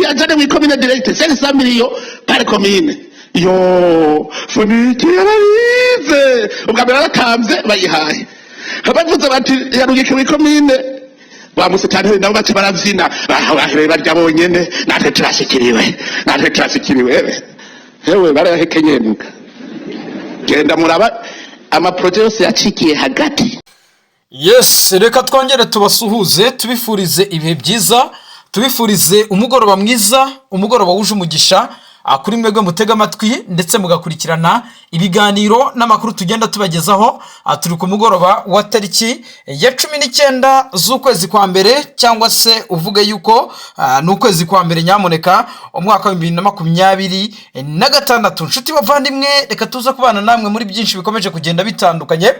Tuyajane mw'ikomine direct, 500 millions par commune. Yo Fonike yarabize ubwa mbere, yaratamvye bayihaye. Bavuze bati yarungike mw'ikomine, ba musitanteri nabo baca baravyina, bahereye barya bonyene: "Natwe turashikiriwe, natwe turashikiriwe." Hewe, barayahekenye mbwa. Genda muraba amaprojet yose yacikiye hagati. Yes, reka twongere tubasuhuze, tubifurize ibihe byiza, tubifurize umugoroba mwiza, umugoroba wuje umugisha kuri mwebwe mutega amatwi ndetse mugakurikirana ibiganiro n'amakuru tugenda tubagezaho. Turi ku mugoroba wa tariki ya 19 z'ukwezi kwa mbere, cyangwa se uvuge yuko ni ukwezi kwa mbere nyamuneka, umwaka wa 2026. Nshuti bavandimwe, reka tuze kubana namwe muri byinshi bikomeje kugenda bitandukanye,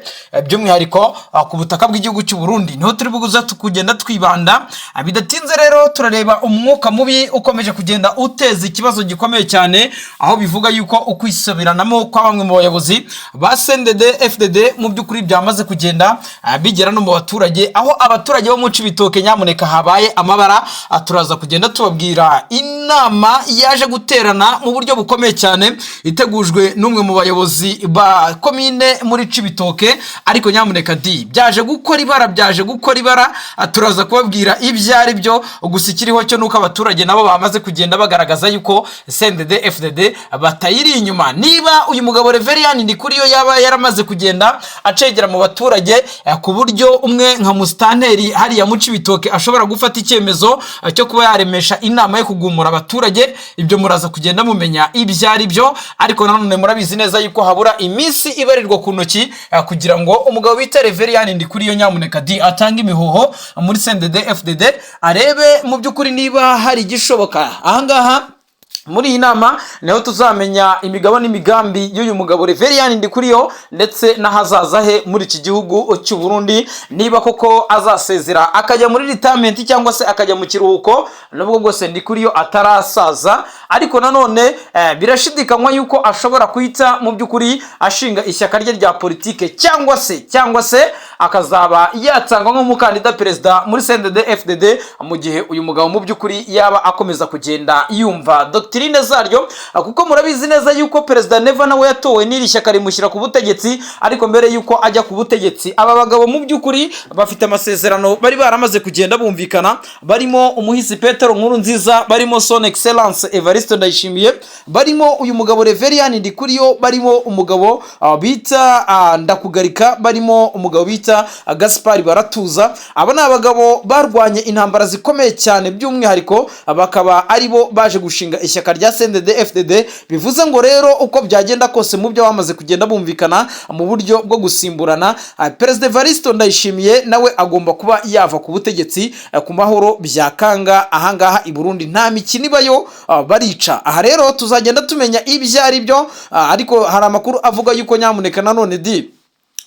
by'umwihariko ku butaka bw'igihugu cy'u Burundi niho turi buguza kugenda twibanda. Bidatinze rero, turareba umwuka mubi ukomeje kugenda uteza ikibazo gikomeye cyane, aho bivuga yuko ukwisoberanamo kwa bamwe mu bayobozi ba CNDD FDD mu by'ukuri byamaze kugenda bigera no mu baturage, aho abaturage bo mu Cibitoke nyamuneka habaye amabara. Turaza kugenda tubabwira inama yaje guterana mu buryo bukomeye cyane, itegujwe n'umwe mu bayobozi ba komine muri Cibitoke, ariko nyamuneka di byaje gukora ibara, byaje gukora ibara. Turaza kubabwira ibyo ari byo. Gusa ikiriho cyo nuko abaturage nabo bamaze kugenda bagaragaza yuko CNDD FDD batayiri inyuma. Niba uyu mugabo Reverien Ndikuriyo yaba yaramaze kugenda acegera mu baturage, ku buryo umwe nka musitanteri hariya mu Cibitoke ashobora gufata icyemezo cyo kuba yaremesha inama yo kugumura abaturage, ibyo muraza kugenda mumenya ibyo ari byo. Ariko nanone murabizi neza yuko habura iminsi ibarirwa ku ntoki kugira ngo umugabo bita Reverien Ndikuriyo nyamuneka di atange imihoho muri CNDD FDD, arebe mu by'ukuri niba hari igishoboka. Ahangaha muri iyi nama niho tuzamenya imigabo n'imigambi y'uyu mugabo Reverien Ndikuriyo ndetse n'ahazaza he muri iki gihugu cy'u Burundi, niba koko azasezera akajya muri retirement cyangwa se akajya mu kiruhuko. Nubwo bwose Ndikuriyo atarasaza, ariko nanone birashidikanywa yuko ashobora guhita mu by'ukuri ashinga ishyaka rye rya politike, cyangwa se akazaba yatangwa nk'umukandida perezida muri CNDD FDD, mu gihe uyu mugabo mu by'ukuri yaba akomeza kugenda yumva doctrine zaryo, kuko murabizi neza yuko Perezida Neva nawe yatowe n'iri shyaka rimushyira ku butegetsi. Ariko mbere yuko ajya ku butegetsi, aba bagabo mu by'ukuri bafite amasezerano bari baramaze kugenda bumvikana, barimo umuhisi Petero Nkurunziza, barimo Son Excellence Evariste Ndayishimiye, barimo uyu mugabo Reverien Ndikuriyo, barimo umugabo bita Ndakugarika, barimo umugabo bita Gaspard Baratuza. Aba ni abagabo barwanye intambara zikomeye cyane, by'umwihariko bakaba aribo baje gushinga ishyaka rya CNDD FDD. Bivuze ngo rero uko byagenda kose, mu byo bamaze kugenda bumvikana mu buryo bwo gusimburana, Perezida Evariste Ndayishimiye nawe agomba kuba yava ku butegetsi ku mahoro byakanga. Ahangaha i Burundi nta mikino ibayo, barica. Aha rero tuzagenda tumenya ibyo ari byo, ariko hari amakuru avuga yuko nyamuneka nanone di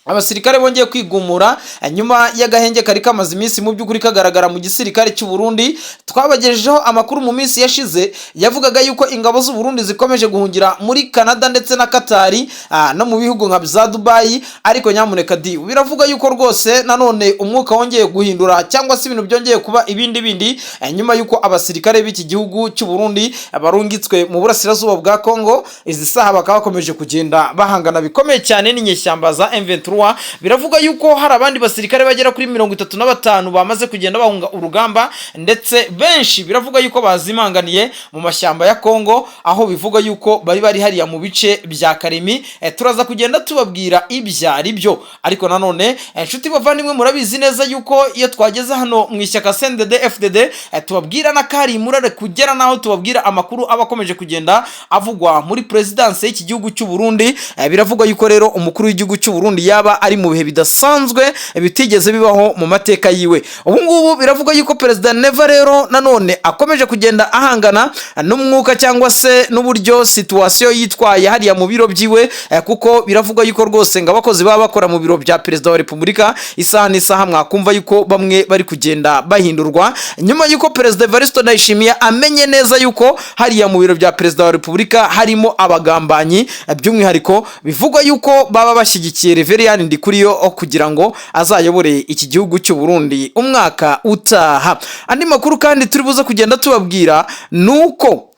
abasirikare bongeye kwigumura nyuma y'agahenge kari kamaze iminsi mu by'ukuri kagaragara mu gisirikare cy'u Burundi. Twabagejejeho amakuru mu minsi yashize yavugaga yuko ingabo z'u Burundi zikomeje guhungira muri Canada ndetse na Katari, no mu bihugu nka za Dubai. Ariko nyamuneka di biravuga yuko rwose nanone umwuka wongeye guhindura, cyangwa se ibintu byongeye kuba ibindi bindi, nyuma yuko abasirikare b'iki gihugu cy'u Burundi barungitswe mu burasirazuba bwa Congo. Izi saha bakaba bakomeje kugenda bahangana bikomeye cyane n'inyeshyamba za M23. Biravuga yuko hari abandi basirikare bagera kuri 35 bamaze kugenda bahunga urugamba, ndetse benshi biravuga yuko bazimanganiye mu mashyamba ya Congo, aho bivuga yuko bari bari hariya mu bice bya Karemi. Turaza kugenda tubabwira ibyo ari byo. Ariko nanone, inshuti bavandimwe, murabizi neza yuko iyo twageze hano mu ishyaka CNDD FDD, tubabwira n'akari murare kugera naho tubabwira amakuru aba akomeje kugenda avugwa muri perezidanse y'iki gihugu cy'u Burundi. Biravugwa yuko rero umukuru w'igihugu cy'u Burundi yaba ari mu bihe bidasanzwe, bitigeze bibaho mu mateka yiwe. Ubu ngubu biravugwa yuko Perezida Neva rero nanone akomeje kugenda ahangana n'umwuka cyangwa se n'uburyo situation yitwaye hariya mu biro byiwe, kuko biravugwa yuko rwose ngo abakozi baba bakora mu biro bya Perezida wa Repubulika, isaha n'isaha mwakumva yuko bamwe bari kugenda bahindurwa, nyuma yuko Perezida Evariste Ndayishimiye amenye neza yuko hariya mu biro bya Perezida wa Repubulika harimo abagambanyi, by'umwihariko bivugwa yuko baba bashyigikiye Reverien. Reverien Ndikuriyo kugira ngo azayobore iki gihugu cy'u Burundi umwaka utaha. Andi makuru kandi turi buze kugenda tubabwira ni uko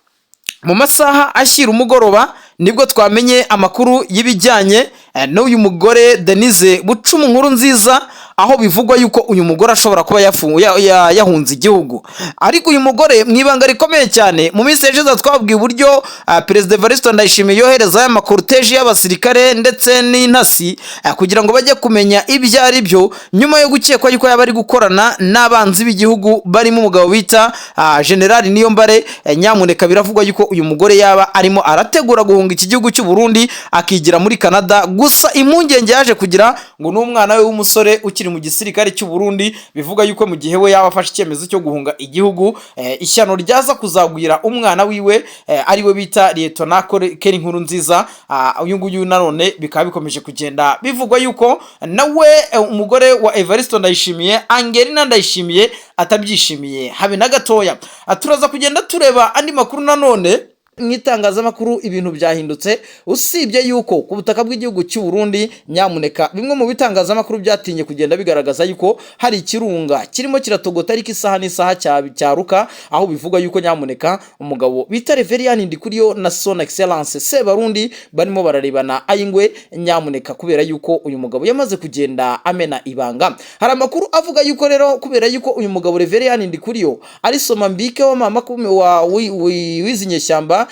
mu masaha ashyira umugoroba nibwo twamenye amakuru y'ibijyanye n'uyu mugore Denise Bucumu Nkuru Nziza, aho bivugwa yuko uyu mugore ashobora kuba yahunze igihugu. Ariko uyu mugore mu ibanga rikomeye cyane, mu minsi yashize twabwiye uburyo Perezida Evariste Ndayishimiye yohereza aya macortège y'abasirikare ndetse n'intasi kugira ngo bajye kumenya ibyo ari byo, nyuma yo gukekwa yuko yaba ari gukorana n'abanzi b'igihugu barimo umugabo bita General Niyombare. Nyamuneka, biravugwa yuko uyu mugore yaba arimo arategura guhunga iki gihugu cy'u Burundi akigira muri Canada. Gusa impungenge yaje kugira ngo n'umwana we w'umusore ukiri mu gisirikare cy'u Burundi, bivuga yuko mu gihe we yaba afashe icyemezo cyo guhunga igihugu, ishyano ryaza kuzagwira umwana wiwe ari we bita Lieutenant Kelly Nkuru Nziza. Uyu nguyu nanone bikaba bikomeje kugenda bivugwa yuko nawe umugore wa Evariste Ndayishimiye, Angelina Ndayishimiye, atabyishimiye habe na gatoya. Turaza kugenda tureba andi makuru nanone. Mu itangazamakuru ibintu byahindutse, usibye yuko ku butaka bw'igihugu cy'u Burundi, nyamuneka, bimwe mu bitangazamakuru byatinye kugenda bigaragaza yuko hari ikirunga kirimo kiratogota ariko isaha n'isaha cyaruka, aho bivuga yuko nyamuneka umugabo bita Reverien Ndikuriyo na Son Excellence Sebarundi barimo bararebana ayingwe, nyamuneka, kubera yuko uyu mugabo yamaze kugenda amena ibanga. Hari amakuru avuga yuko rero kubera yuko uyu mugabo Reverien Ndikuriyo ari somambike wa mama wa w'izi nyeshyamba,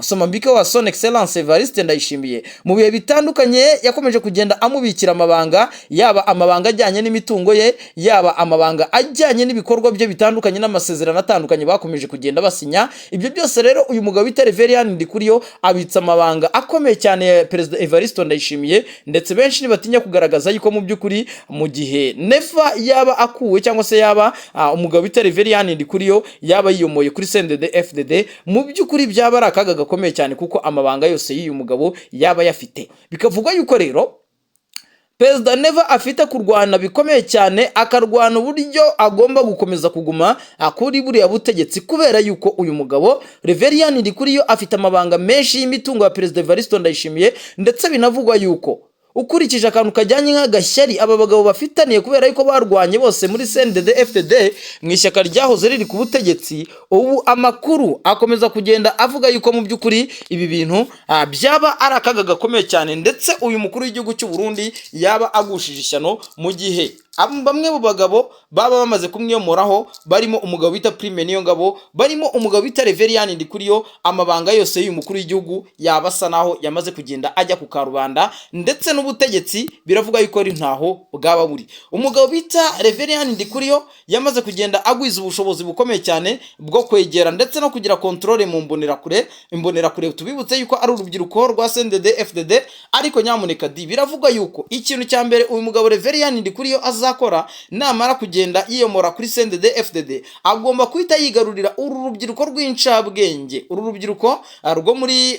somambike wa Son Excellence Evariste Ndayishimiye, mu bihe bitandukanye yakomeje kugenda amubikira amabanga, yaba amabanga ajyanye n'imitungo ye, yaba amabanga ajyanye n'ibikorwa bye bitandukanye n'amasezerano atandukanye bakomeje kugenda basinya. Ibyo byose rero, uyu mugabo bita Reverien Ndikuriyo abitsa amabanga akomeye cyane ya Perezida Evariste Ndayishimiye, ndetse benshi ntibatinya kugaragaza yuko mu by'ukuri mu gihe Neva yaba akuwe cyangwa se yaba umugabo bita Reverien Ndikuriyo yaba yiyomoye kuri CNDD FDD, mu by'ukuri byaba ari akaga gakomeye cyane, kuko amabanga yose y'uyu mugabo yaba yafite. Bikavugwa yuko rero Perezida Neva afite kurwana bikomeye cyane, akarwana uburyo agomba gukomeza kuguma kuri buriya butegetsi, kubera yuko uyu mugabo Reverien Ndikuriyo afite amabanga menshi y'imitungo ya Perezida Evariste Ndayishimiye. Ndetse binavugwa yuko ukurikije akantu kajyanye nk'agashyari aba bagabo bafitaniye, kubera yuko barwanye bose muri CNDD FDD, mu ishyaka ryahoze riri ku butegetsi, ubu amakuru akomeza kugenda avuga yuko mu by'ukuri ibi bintu byaba ari akaga gakomeye cyane, ndetse uyu mukuru w'igihugu cy'u Burundi yaba agushije ishyano mu gihe bamwe mu bagabo baba bamaze kumwiyomoraho, barimo umugabo bita Prime Niyongabo, barimo umugabo bita Reverien Ndikuriyo. Amabanga yose y'uyu mukuru w'igihugu yaba asa naho yamaze kugenda ajya ku karubanda, ndetse n'ubutegetsi biravuga yuko ari ntaho bwaba buri. Umugabo bita Reverien Ndikuriyo yamaze kugenda agwiza ubushobozi bukomeye cyane bwo kwegera ndetse no kugira contrôle mu mbonerakure. Imbonerakure tubibutse yuko ari urubyiruko rwa CNDD FDD. Ariko nyamuneka di, biravugwa yuko ikintu cya mbere uyu mugabo Reverien Ndikuriyo azakora namara kugenda yiyomora kuri CNDD FDD, agomba guhita yigarurira uru rubyiruko rw'incabwenge, uru rubyiruko rwo muri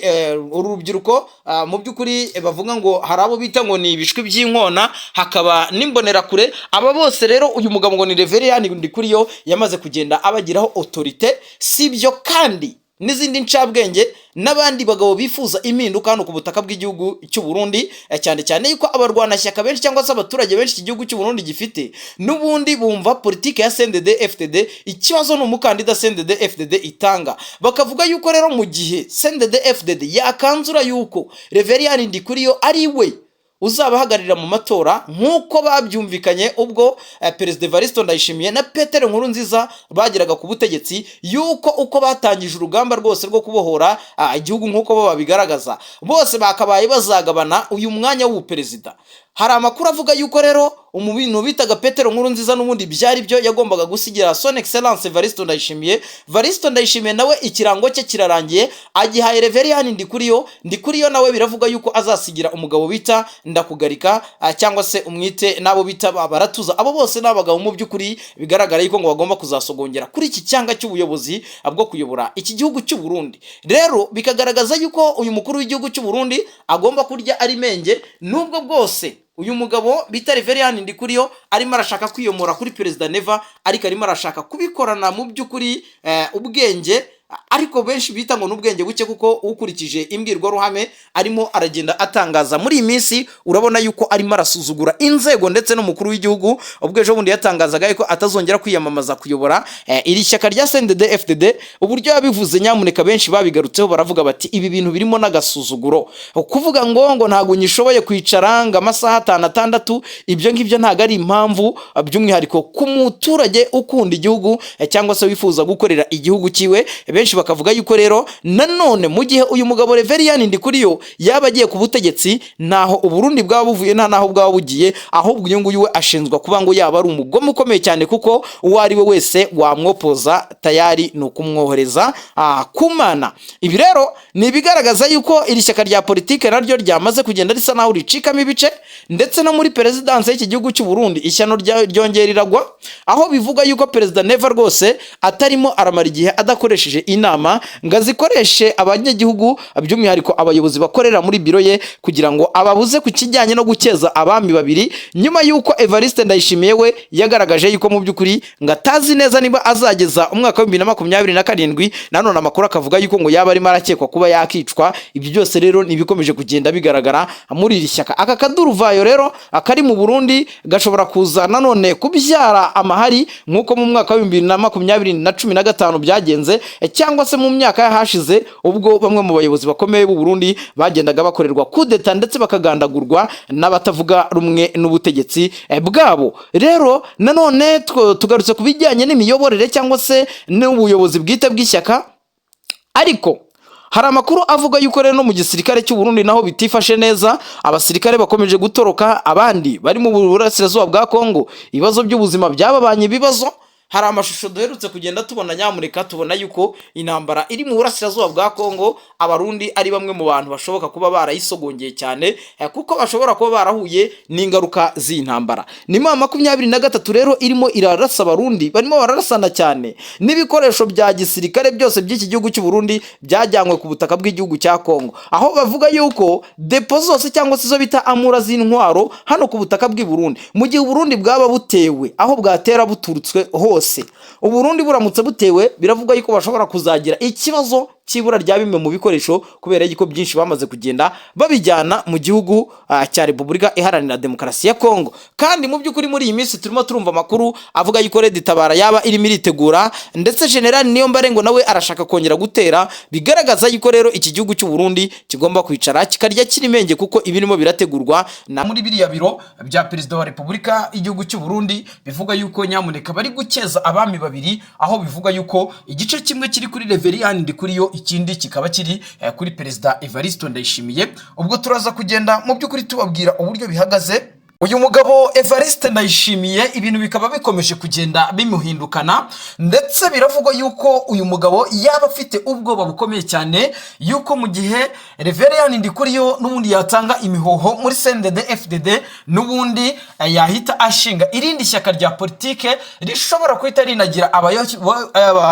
uru rubyiruko mu by'ukuri bavuga ngo hari abo bita ngo ni ibishwi by'inkona, hakaba n'imbonerakure. Aba bose rero uyu mugabo ngo ni Reverien Ndikuriyo yamaze kugenda abagiraho autorité. Si ibyo kandi, n'izindi ncabwenge n'abandi bagabo bifuza impinduka hano ku butaka bw'igihugu cy'u Burundi, cyane cyane yuko abarwanashyaka benshi cyangwa se abaturage benshi iki gihugu cy'u Burundi gifite n'ubundi bumva politike ya CNDD FDD, ikibazo ni umukandida CNDD FDD itanga. Bakavuga yuko rero mu gihe CNDD FDD yakanzura yuko Reverien Ndikuriyo ari we uzabahagararira mu matora nk'uko babyumvikanye ubwo Perezida Evariste Ndayishimiye na Petero Nkurunziza bageraga ku butegetsi, yuko uko batangije urugamba rwose rwo kubohora igihugu nk'uko bo babigaragaza, bose bakabaye bazagabana uyu mwanya w'ubuperezida. Hari amakuru avuga yuko rero umuntu bitaga Petero Nkurunziza n'ubundi byari byo yagombaga gusigira Son Excellence Evariste Ndayishimiye. Evariste Ndayishimiye nawe ikirango cye kirarangiye, agihaye Reverien Ndikuriyo. Ndikuriyo nawe biravuga yuko azasigira umugabo bita Ndakugarika, cyangwa se umwite n'abo bita Baratuza. Abo bose ni abagabo mu by'ukuri bigaragara yuko ngo bagomba kuzasogongera kuri iki cyanga cy'ubuyobozi bwo kuyobora iki gihugu cy'u Burundi. Rero bikagaragaza yuko uyu mukuru w'igihugu cy'u Burundi agomba kurya ari menge, nubwo bwose uyu mugabo bita Reverien Ndikuriyo arimo arashaka kwiyomora kuri Perezida Neva, ariko arimo arashaka kubikorana mu by'ukuri ubwenge. Ariko benshi bita ngo n'ubwenge buke, kuko ukurikije imbwirwaruhame arimo aragenda atangaza muri iyi minsi, urabona yuko arimo arasuzugura inzego ndetse n'umukuru w'igihugu. Ubwo ejo bundi yatangazaga yuko atazongera kwiyamamaza kuyobora iri shyaka rya CNDD FDD, uburyo yabivuze nyamuneka benshi babigarutseho, baravuga bati ibi bintu birimo n'agasuzuguro. Kuvuga ngo ntabwo nyishoboye kwicara ngo amasaha atanu, atandatu, ibyo ngibyo ntabwo ari impamvu, by'umwihariko ku muturage ukunda igihugu cyangwa se wifuza gukorera igihugu cyiwe. Benshi bakavuga yuko rero nanone mu gihe uyu mugabo Reverien Ndikuriyo yaba agiye ku butegetsi, ntaho Uburundi bwaba buvuye, nta naho bwaba bugiye. Ahubwo uyu nguyu we ashinjwa kuba ngo yaba ari umugome ukomeye cyane, kuko uwo ari we wese wamwopoza tayari ni ukumwohereza ku Mana. Ibi rero ni ibigaragaza yuko iri shyaka rya politike naryo ryamaze kugenda risa naho ricikamo ibice. Ndetse no muri perezidansi y'iki gihugu cy'u Burundi ishyano ryongera riragwa, aho bivuga yuko Perezida Neva rwose atarimo aramara igihe adakoresheje inama ngo azikoreshe abanyagihugu, by'umwihariko abayobozi bakorera muri biro ye, kugira ngo ababuze ku kijyanye no gukeza abami babiri, nyuma y'uko Evariste Ndayishimiye we yagaragaje yuko mu by'ukuri ngo atazi neza niba azageza umwaka wa 2027. Nanone amakuru akavuga yuko ngo yaba arimo arakekwa kuba yakicwa. Ibyo byose rero ni ibikomeje kugenda bigaragara muri iri shyaka. Aka kaduruvayo rero akari mu Burundi gashobora kuza nanone kubyara amahari, nk'uko mu mwaka wa 2020 na 15 byagenze, cyangwa se mu myaka y'ahashize, ubwo bamwe mu bayobozi bakomeye b'u Burundi bagendaga bakorerwa kudeta ndetse bakagandagurwa n'abatavuga rumwe n'ubutegetsi bwabo. Rero nanone tugarutse ku bijyanye n'imiyoborere cyangwa se n'ubuyobozi bwite bw'ishyaka, ariko hari amakuru avuga yuko rero no mu gisirikare cy'u Burundi naho bitifashe neza. Abasirikare bakomeje gutoroka, abandi bari mu burasirazuba bwa Kongo, ibibazo by'ubuzima byababanye ibibazo. Hari amashusho duherutse kugenda tubona nyamuneka, tubona yuko intambara iri mu burasirazuba bwa Kongo, Abarundi ari bamwe mu bantu bashoboka kuba barayisogongeye cyane, kuko bashobora kuba barahuye n'ingaruka z'iyi ntambara. Ni M23 rero irimo irarasa Abarundi, barimo bararasana cyane, n'ibikoresho bya gisirikare byose by'iki gihugu cy'u Burundi byajyanywe ku butaka bw'igihugu cya Kongo, aho bavuga yuko dépôt zose cyangwa se izo bita amura z'intwaro hano ku butaka bw'i Burundi, mu gihe Uburundi bwaba butewe, aho bwatera buturutswe hose, Uburundi buramutse butewe, biravuga yuko bashobora kuzagira ikibazo cy'ibura rya bimwe mu bikoresho, kubera yuko byinshi bamaze kugenda babijyana mu gihugu cya Repubulika Iharanira Demokarasi ya Kongo. Kandi mu by'ukuri muri iyi minsi turimo turumva amakuru avuga yuko Red Tabara yaba irimo iritegura, ndetse General Niyombare ngo nawe arashaka kongera gutera. Bigaragaza yuko rero iki gihugu cy'u Burundi kigomba kwicara kikarya kirimenge, kuko ibirimo birategurwa na muri biriya biro bya Perezida wa Repubulika y'igihugu cy'u Burundi, bivuga yuko nyamuneka bari gukeza abami babiri, aho bivuga yuko igice kimwe kiri kuri Reverien Ndikuriyo, ikindi kikaba kiri kuri Perezida Evariste Ndayishimiye. Ubwo turaza kugenda mu by'ukuri tubabwira uburyo bihagaze. Uyu mugabo Evariste Ndayishimiye ibintu bikaba bikomeje kugenda bimuhindukana, ndetse biravugwa yuko uyu mugabo yaba afite ubwoba bukomeye cyane yuko mu gihe Reverien Ndikuriyo n'ubundi yatanga imihoho muri CNDD FDD, n'ubundi yahita ashinga irindi shyaka rya politike rishobora guhita rinagira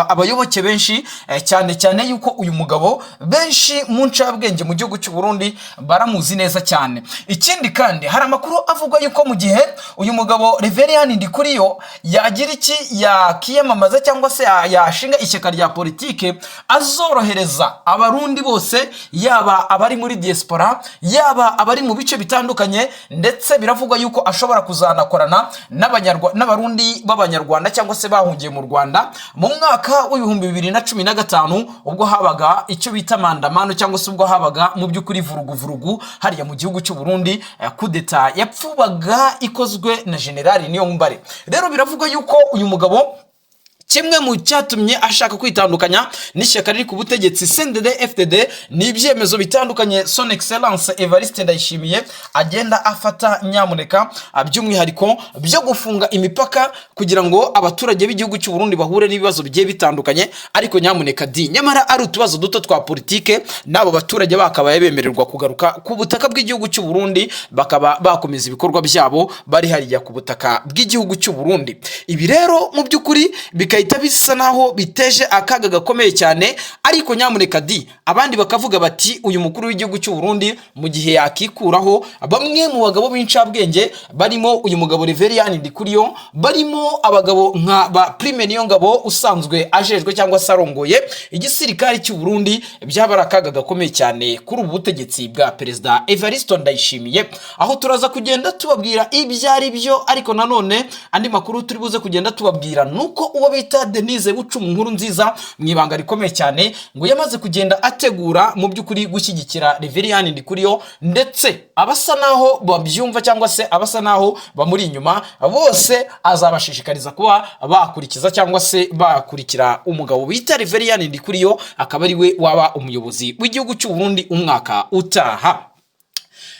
abayoboke benshi, cyane cyane yuko uyu mugabo benshi mu ncabwenge mu gihugu cy'u Burundi baramuzi neza cyane. Ikindi kandi, hari amakuru avuga yuko mu gihe uyu mugabo Reverien Ndikuriyo yagira iki, yakiyamamaza cyangwa se yashinga ishyaka rya politike, azorohereza Abarundi bose, yaba abari muri diaspora, yaba abari mu bice bitandukanye. Ndetse biravugwa yuko ashobora kuzanakorana n'Abarundi b'Abanyarwanda cyangwa se bahungiye mu Rwanda. Mu mwaka wa 2015, ubwo habaga icyo bita maandamano, cyangwa se ubwo habaga mu by'ukuri vuruguvurugu hariya mu gihugu cy'u Burundi, kudeta yapfubaga ikozwe na Generali Niyombare. Rero biravugwa yuko uyu mugabo kimwe mu cyatumye ashaka kwitandukanya n'ishyaka riri ku butegetsi CNDD FDD ni ibyemezo bitandukanye Son Excellence Evariste Ndayishimiye agenda afata nyamuneka, by'umwihariko byo gufunga imipaka kugira ngo abaturage b'igihugu cy'u Burundi bahure n'ibibazo bigiye bitandukanye. Ariko nyamuneka di nyamara ari utubazo duto twa politike, n'abo baturage bakabaye bemererwa kugaruka ku butaka bw'igihugu cy'u Burundi, bakaba bakomeza ibikorwa byabo bari hariya ku butaka bw'igihugu cy'u Burundi. Ibi rero mu by'ukuri bikagenda bigaragaza yuko uyu mugabo bigahita bisa naho biteje akaga gakomeye cyane. Ariko nyamuneka di, abandi bakavuga bati uyu mukuru w'igihugu cy'u Burundi mu gihe yakikuraho bamwe mu bagabo b'incabwenge, barimo uyu mugabo Reverien Ndikuriyo, barimo abagabo nka ba Prime Niyongabo usanzwe ajejwe cyangwa se arongoye igisirikare cy'u Burundi, byaba ari akaga gakomeye cyane kuri ubu butegetsi bwa Perezida Evariste Ndayishimiye. Aho turaza kugenda tubabwira ibyo ari byo. Ariko nanone andi makuru turi buze kugenda tubabwira nuko uwo bita Denise Bucumu Nkuru Nziza, mu ibanga rikomeye cyane, ngo yamaze kugenda ategura mu by'ukuri gushyigikira Reverien Ndikuriyo, ndetse abasa naho babyumva cyangwa se abasa naho bamuri inyuma bose azabashishikariza kuba bakurikiza cyangwa se bakurikira umugabo bita Reverien Ndikuriyo, akaba ari we waba umuyobozi w'igihugu cy'u Burundi umwaka utaha.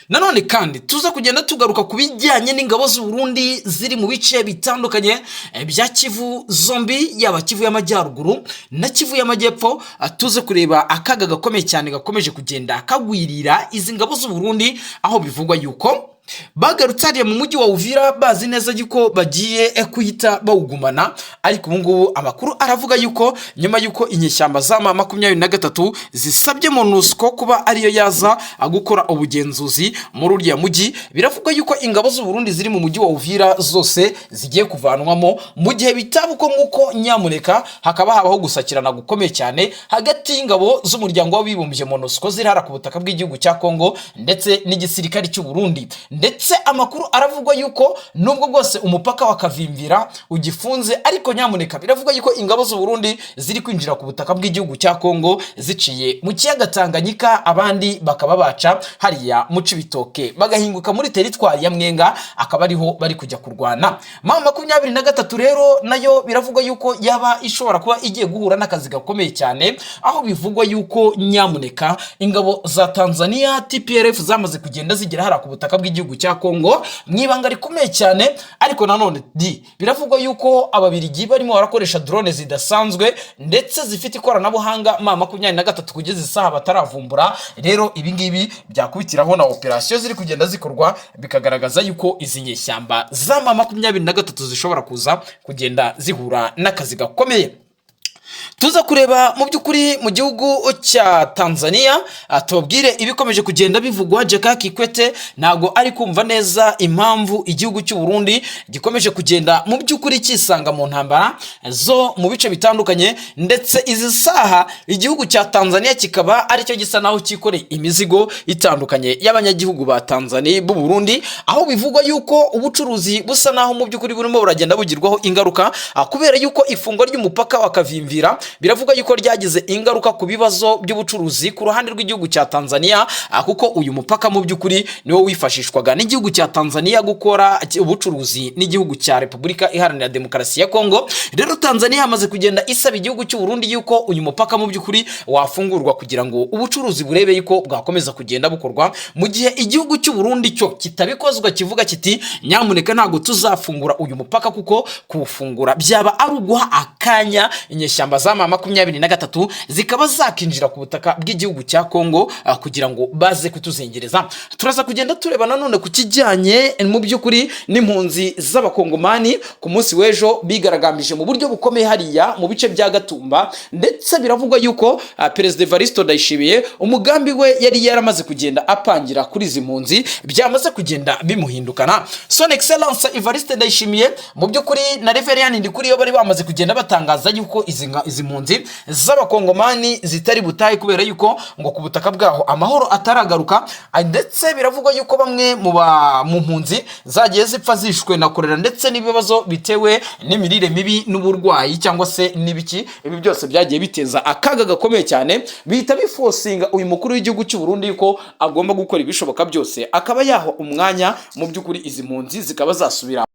Nanone kandi tuza kugenda tugaruka ku bijyanye n'ingabo z'u Burundi ziri mu bice bitandukanye bya Kivu zombi, yaba Kivu y'Amajyaruguru na Kivu y'Amajyepfo. Tuze kureba akaga gakomeye cyane gakomeje kugenda kagwirira izi ngabo z'u Burundi, aho bivugwa yuko bagarutse hariya mu mujyi wa Uvira bazi neza yuko bagiye kuhita bawugumana. Ariko ubu ngubu amakuru aravuga yuko nyuma yuko inyeshyamba za M23 zisabye MONUSCO kuba ariyo yaza gukora ubugenzuzi muri uriya mujyi, biravugwa yuko ingabo z'u Burundi ziri mu mujyi wa Uvira zose zigiye kuvanwamo. Mu gihe bitaba uko nguko, nyamuneka hakaba habaho gusakirana gukomeye cyane hagati y'ingabo z'Umuryango w'Abibumbye MONUSCO ziri hara ku butaka bw'igihugu cya Kongo ndetse n'igisirikare cy'u Burundi. Ndetse amakuru aravugwa yuko nubwo bwose umupaka wa Kavimvira ugifunze, ariko nyamuneka biravugwa yuko ingabo z'u Burundi ziri kwinjira ku butaka bw'igihugu cya Kongo ziciye mu kiyaga Tanganyika, abandi bakaba baca hariya mu Cibitoke bagahinguka muri teritwari ya Mwenga, akaba ariho bari kujya kurwana. M23 rero nayo biravugwa yuko yaba ishobora kuba igiye guhura n'akazi gakomeye cyane, aho bivugwa yuko nyamuneka ingabo za Tanzania TPLF zamaze kugenda zigera hariya ku butaka bw'igihugu cya Kongo mu ibanga rikomeye cyane. Ariko nanone di, biravugwa yuko Ababirigi barimo barakoresha drone zidasanzwe ndetse zifite ikoranabuhanga M23 kugeza isaha bataravumbura. Rero ibi ngibi byakubitiraho na operasiyo ziri kugenda zikorwa, bikagaragaza yuko izi nyeshyamba za M23 zishobora kuza kugenda zihura n'akazi gakomeye. Tuza kureba mu by'ukuri mu gihugu cya Tanzania, tubabwire ibikomeje kugenda bivugwa. Jakaya Kikwete ntabwo ari kumva neza impamvu igihugu cy'u Burundi gikomeje kugenda mu by'ukuri kisanga mu ntambara zo mu bice bitandukanye, ndetse izi saha igihugu cya Tanzania kikaba aricyo gisa naho cyikoreye imizigo itandukanye y'abanyagihugu ba Tanzania b'u Burundi, aho bivugwa yuko ubucuruzi busa naho mu by'ukuri burimo buragenda bugirwaho ingaruka, kubera yuko ifungwa ry'umupaka wa Kavimvira biravuga yuko ryagize ingaruka ku bibazo by'ubucuruzi ku ruhande rw'igihugu cya Tanzania, kuko uyu mupaka mu by'ukuri niwo wifashishwaga n'igihugu cya Tanzania gukora ubucuruzi n'igihugu cya Repubulika Iharanira Demokarasi ya Kongo. Rero Tanzania yamaze kugenda isaba igihugu cy'u Burundi yuko uyu mupaka mu by'ukuri wafungurwa kugira ngo ubucuruzi burebe yuko bwakomeza kugenda bukorwa, mu gihe igihugu cy'u Burundi cyo kitabikozwa, kivuga kiti nyamuneka ntabwo tuzafungura uyu mupaka, kuko kuwufungura byaba ari uguha akanya inyeshyamba za M23 zikaba zakinjira ku butaka bw'igihugu cya Kongo kugira ngo baze kutuzengereza. Turaza kugenda tureba nanone ku kijyanye mu by'ukuri n'impunzi z'Abakongomani. Ku munsi w'ejo bigaragambije mu buryo bukomeye hariya mu bice bya Gatumba, ndetse biravugwa yuko Perezida Evariste Ndayishimiye umugambi we yari yaramaze kugenda apangira kuri izi mpunzi byamaze kugenda bimuhindukana. Son Excellence Evariste Ndayishimiye mu by'ukuri na Reverien Ndikuriyo bari bamaze kugenda batangaza yuko izi mpunzi z'Abakongomani zitari butahe, kubera yuko ngo ku butaka bwaho amahoro ataragaruka. Ndetse biravugwa yuko bamwe mu mpunzi zagiye zipfa zishwe na korera ndetse n'ibibazo bitewe n'imirire mibi n'uburwayi cyangwa se n'ibiki. Ibi byose byagiye biteza akaga gakomeye cyane, bihita biforcinga uyu mukuru w'igihugu cy'u Burundi yuko agomba gukora ibishoboka byose akaba yaha umwanya mu by'ukuri izi mpunzi zikaba zasubira.